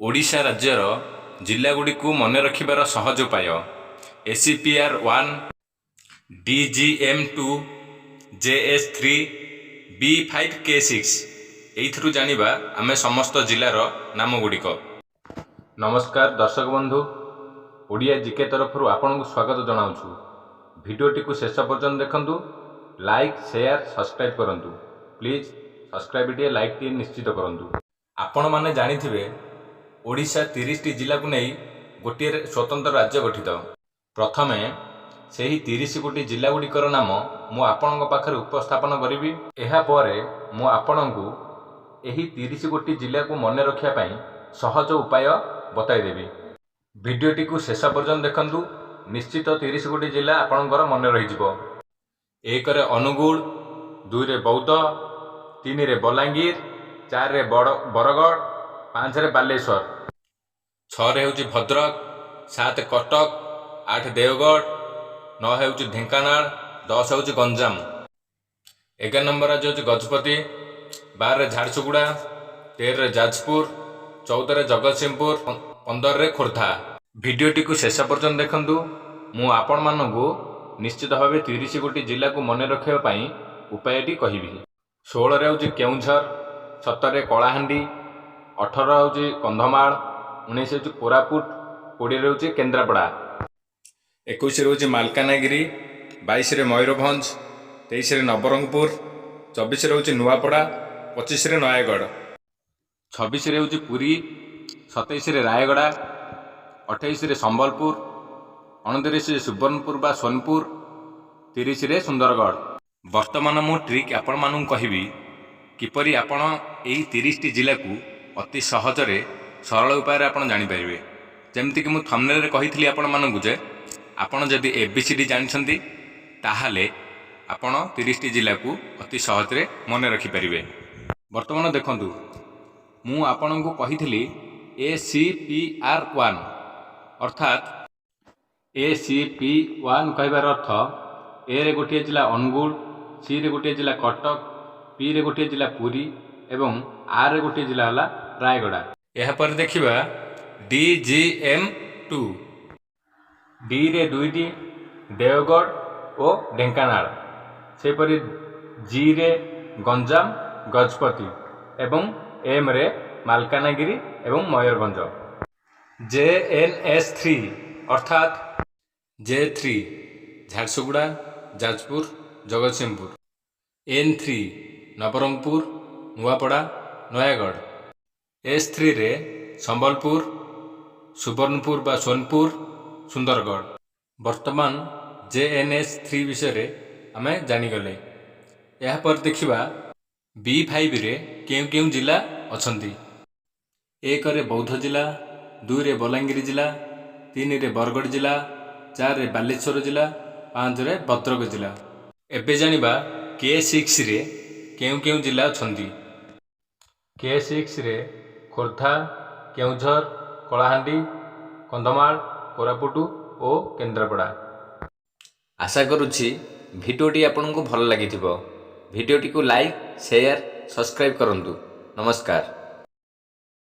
ଓଡ଼ିଶା ରାଜ୍ୟର ଜିଲ୍ଲାଗୁଡ଼ିକୁ ମନେ ରଖିବାର ସହଜ ଉପାୟ: ACPR 1, DGM 2, JS 3, B5 K6। ଏଇଥିରୁ ଜାଣିବା ଆମେ ସମସ୍ତ ଜିଲ୍ଲାର ନାମଗୁଡ଼ିକ। ନମସ୍କାର ଦର୍ଶକ ବନ୍ଧୁ, ଓଡ଼ିଆ ଜିକେ ତରଫରୁ ଆପଣଙ୍କୁ ସ୍ୱାଗତ ଜଣାଉଛୁ। ଭିଡ଼ିଓଟିକୁ ଶେଷ ପର୍ଯ୍ୟନ୍ତ ଦେଖନ୍ତୁ, ଲାଇକ୍, ସେୟାର, ସବସ୍କ୍ରାଇବ୍ କରନ୍ତୁ। ପ୍ଲିଜ୍ ସବସ୍କ୍ରାଇବ୍ ଟିଏ, ଲାଇକ୍ ଟିଏ ନିଶ୍ଚିତ କରନ୍ତୁ। ଆପଣମାନେ ଜାଣିଥିବେ, ଓଡ଼ିଶା 30ଟି ଜିଲ୍ଲାକୁ ନେଇ ଗୋଟିଏ ସ୍ୱତନ୍ତ୍ର ରାଜ୍ୟ ଗଠିତ। ପ୍ରଥମେ ସେହି 30 ଗୋଟି ଜିଲ୍ଲାଗୁଡ଼ିକର ନାମ ମୁଁ ଆପଣଙ୍କ ପାଖରେ ଉପସ୍ଥାପନ କରିବି। ଏହାପରେ ମୁଁ ଆପଣଙ୍କୁ ଏହି 30 ଗୋଟି ଜିଲ୍ଲାକୁ ମନେ ରଖିବା ପାଇଁ ସହଜ ଉପାୟ ବତାଇଦେବି। ଭିଡ଼ିଓଟିକୁ ଶେଷ ପର୍ଯ୍ୟନ୍ତ ଦେଖନ୍ତୁ, ନିଶ୍ଚିତ 30 ଗୋଟି ଜିଲ୍ଲା ଆପଣଙ୍କର ମନେ ରହିଯିବ। ଏକରେ ଅନୁଗୁଳ, ଦୁଇରେ ବୌଦ୍ଧ, ତିନିରେ ବଲାଙ୍ଗୀର, ଚାରିରେ ବରଗଡ଼, ପାଞ୍ଚରେ ବାଲେଶ୍ୱର, ଛଅରେ ହେଉଛି ଭଦ୍ରକ, ସାତ କଟକ, ଆଠ ଦେଓଗଡ଼, ନଅ ହେଉଛି ଢେଙ୍କାନାଳ, 10 ହେଉଛି ଗଞ୍ଜାମ। 11 ନମ୍ବର ରାଜ୍ୟ ହେଉଛି ଗଜପତି, 12ରେ ଝାରସୁଗୁଡ଼ା, 13ରେ ଯାଜପୁର, 14ରେ ଜଗତସିଂହପୁର, 15ରେ ଖୋର୍ଦ୍ଧା। ଭିଡ଼ିଓଟିକୁ ଶେଷ ପର୍ଯ୍ୟନ୍ତ ଦେଖନ୍ତୁ। ମୁଁ ଆପଣମାନଙ୍କୁ ନିଶ୍ଚିତ ଭାବେ 30 ଗୋଟି ଜିଲ୍ଲାକୁ ମନେ ରଖିବା ପାଇଁ ଉପାୟଟି କହିବି। 16ରେ ହେଉଛି କେଉଁଝର, 17ରେ କଳାହାଣ୍ଡି, 18 ହେଉଛି କନ୍ଧମାଳ, 19 ହେଉଛି କୋରାପୁଟ, 20ରେ ହେଉଛି କେନ୍ଦ୍ରାପଡ଼ା, 21ରେ ହେଉଛି ମାଲକାନଗିରି, 22ରେ ମୟୂରଭଞ୍ଜ, 23ରେ ନବରଙ୍ଗପୁର, 24ରେ ହେଉଛି ନୂଆପଡ଼ା, 25ରେ ନୟାଗଡ଼, 26ରେ ହେଉଛି ପୁରୀ, 27ରେ ରାୟଗଡ଼ା, 28ରେ ସମ୍ବଲପୁର, 29ରେ ସୁବର୍ଣ୍ଣପୁର ବା ସୋନପୁର, 30ରେ ସୁନ୍ଦରଗଡ଼। ବର୍ତ୍ତମାନ ମୁଁ ଟ୍ରିକ୍ ଆପଣମାନଙ୍କୁ କହିବି, କିପରି ଆପଣ ଏଇ 30ଟି ଜିଲ୍ଲାକୁ ଅତି ସହଜରେ ସରଳ ଉପାୟରେ ଆପଣ ଜାଣିପାରିବେ। ଯେମିତିକି ମୁଁ ଥମ୍ବନେଲରେ କହିଥିଲି ଆପଣମାନଙ୍କୁ ଯେ ଆପଣ ଯଦି ଏ ବି ସି ଡି ଜାଣିଛନ୍ତି, ତାହେଲେ ଆପଣ 30ଟି ଜିଲ୍ଲାକୁ ଅତି ସହଜରେ ମନେ ରଖିପାରିବେ। ବର୍ତ୍ତମାନ ଦେଖନ୍ତୁ, ମୁଁ ଆପଣଙ୍କୁ କହିଥିଲି ACPR 1, ଅର୍ଥାତ୍ ACP 1 କହିବାର ଅର୍ଥ ଏରେ ଗୋଟିଏ ଜିଲ୍ଲା ଅନୁଗୁଳ, ସିରେ ଗୋଟିଏ ଜିଲ୍ଲା କଟକ, ପିରେ ଗୋଟିଏ ଜିଲ୍ଲା ପୁରୀ ଏବଂ ଆର୍ରେ ଗୋଟିଏ ଜିଲ୍ଲା ହେଲା ରାୟଗଡ଼ା। ଏହାପରେ ଦେଖିବା DGM 2। ଡିରେ ଦୁଇଟି, ଦେଓଗଡ଼ ଓ ଢେଙ୍କାନାଳ। ସେହିପରି ଜିରେ ଗଞ୍ଜାମ, ଗଜପତି ଏବଂ ଏମ୍ରେ ମାଲକାନଗିରି ଏବଂ ମୟୂରଭଞ୍ଜ। JNS 3, ଅର୍ଥାତ୍ J 3 Jharsuguda, Jajpur, Jagatsinghpur. N 3 Nabarangpur, Nuapada, Nayagarh. S 3ରେ Sambalpur, Subarnapur ବା ସୋନପୁର, ସୁନ୍ଦରଗଡ଼। ବର୍ତ୍ତମାନ JNS 3 ବିଷୟରେ ଆମେ ଜାଣିଗଲେ। ଏହାପରେ ଦେଖିବା ବି 5ରେ କେଉଁ କେଉଁ ଜିଲ୍ଲା ଅଛନ୍ତି। ଏକରେ ବୌଦ୍ଧ ଜିଲ୍ଲା, ଦୁଇରେ ବଲାଙ୍ଗୀର ଜିଲ୍ଲା, ତିନିରେ ବରଗଡ଼ ଜିଲ୍ଲା, ଚାରିରେ ବାଲେଶ୍ୱର ଜିଲ୍ଲା, ପାଞ୍ଚରେ ଭଦ୍ରକ ଜିଲ୍ଲା। ଏବେ ଜାଣିବା କେ 6ରେ କେଉଁ କେଉଁ ଜିଲ୍ଲା ଅଛନ୍ତି। କେ 6ରେ ଖୋର୍ଦ୍ଧା, କେଉଁଝର, କଳାହାଣ୍ଡି, କନ୍ଧମାଳ, କୋରାପୁଟ ଓ କେନ୍ଦ୍ରାପଡ଼ା। ଆଶା କରୁଛି ଭିଡ଼ିଓଟି ଆପଣଙ୍କୁ ଭଲ ଲାଗିଥିବ। ଭିଡ଼ିଓଟିକୁ ଲାଇକ୍, ସେୟାର, ସବସ୍କ୍ରାଇବ୍ କରନ୍ତୁ। ନମସ୍କାର।